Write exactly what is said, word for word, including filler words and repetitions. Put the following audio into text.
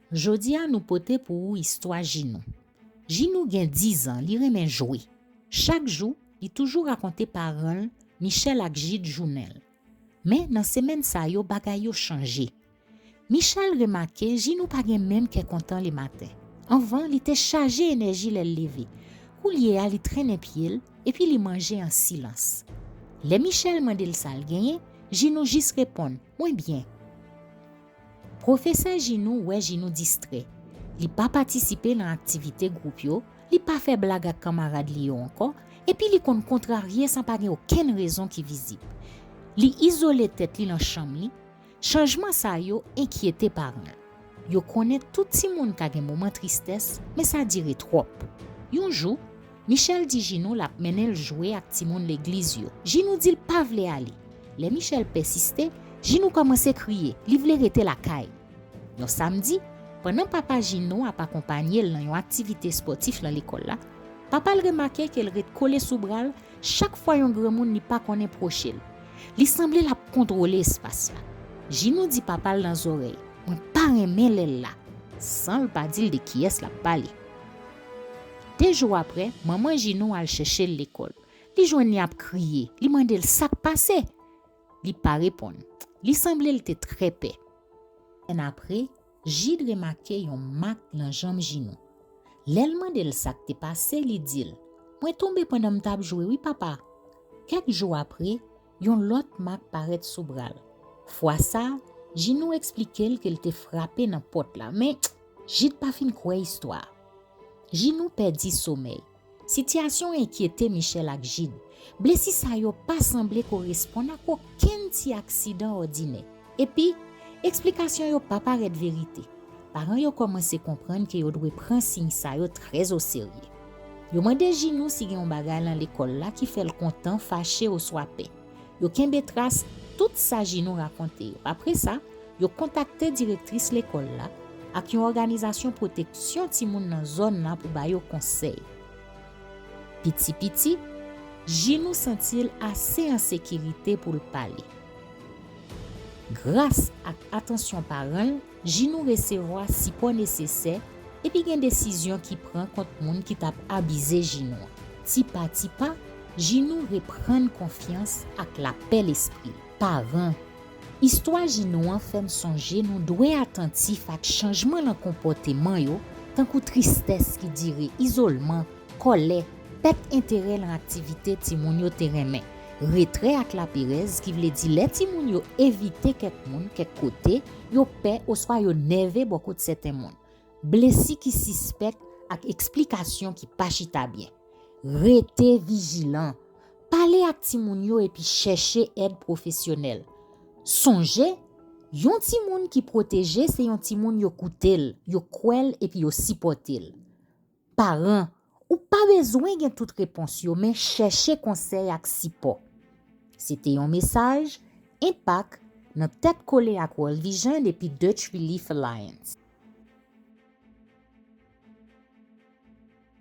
Jodi a nou pote pou ou istwa Jinou. Jinou gen diz an, li renmen jwe. Chak jou, li toujou rakonte paran l, Michel ak Jid jounen l. Men nan semèn sa yo, bagay yo chanje. Michel remake Jinou pa gen menm kè kontan lematen. Anvan, li te chaje enèji lè l leve. Koulye a, li trennen pye l, epi li manje an silans. Lè Michel mande l sa l genyen, Jinou jis reponn, "Mwen byen." Pwofesè Jinou wè Jinou distrè. Li pa patisipe nan aktivite gwoup yo, li pa fè blag ak kanmarad li yo ankò, epi li konn kontrarye san pa gen okenn rezon ki vizib. Li izole tèt li nan chanm li. Chanjman sa yo enkyete paran l. Yo konnen tout timoun ka gen moman tristès, men sa dire twòp. Yon jou, Michel di Jinou l ap mennen l jwe ak timoun legliz yo. Jinou di l pa vle ale. Lè Michel pèsiste, Jinou kòmanse kriye, li vle rete lakay. Yon samdi, pandan papa Jinou ap akonpanye l nan yon aktivite espòtif nan lekòl la, papa l remake ke l ret kole sou bra l chak fwa yon granmoun li pa konnen pwoche l. Li sanble l ap kontwole espas la. Jinou di papa l nan zòrèy, "Mwen pa renmen lè l la," san l pa di l de kiyès l ap pale. De jou apre, manman Jinou al chèche l lekòl. Li jwenn li ap kriye, li mande l sa k pase. Li pa reponn. Li sanble l te trè pè. Semèn apre, Jid remake yon mak nan janm Jinou. Lè l mande l sa k te pase, li di l, "Mwen tonbe pandan m t ap jwe wi, papa." Kèk jou apre, yon lòt mak parèt sou bra l. Fwa sa a, Jinou eksplike l ke l te frape nan pòt la, men Jid pa fin kwè istwa a. Jinou pèdi somèy. Sitiyasyon an enkyete Michel ak Jid. Blesi sa yo pa sanble koresponn ak okenn ti aksidan òdinè. Epi, eksplikasyon yo pa parèt verite. Paran yo kòmanse konprann ke yo dwe pran siy sa yo trè oserye. Yo mande Jinou si gen yon bagay nan lekòl la ki fè l kontan, fache oswa pè. Yo kenbe tras tout sa Jinou rakonte yo. Apre sa, yo kontakte direktris lekòl la ak yon òganizasyon pwoteksyon timoun nan zòn nan pou ba yo konsèy. Piti piti, Jinou santi l ase an sekirite pou l pale. Gras ak atansyon paran l, Jinou resevwa sipò nesesè epi gen desizyon ki pran kont moun ki t ap abize Jinou an. Ti pa ti pa, Jinou reprann konfyans ak lapè lespri l. Paran, istwa Jinou an fè m sonje nou dwe atantif ak chanjman nan konpòteman yo, tankou tristès ki dire, izolman, kòlè, pèt enterè nan aktivite timoun yo te renmen, retrè ak laperèz, ki vle di lè timoun yo evite kèk moun, kèk kote, yo pè oswa yo nève bò kot sèten moun, blesi ki sispèk ak eksplikasyon ki pa chita byen. Rete vijilan. Pale ak timoun yo epi chèche èd pwofesyonèl. Sonje, yon timoun ki pwoteje se yon timoun yo koute l, yo kwè l epi yo sipòte l. Paran, ou pa bezwen gen tout repons yo, men chèche konsèy ak sipò. Se te yon mesaj Enpak nan Tèt Kole ak World Vision epi Dutch Relief Alliance.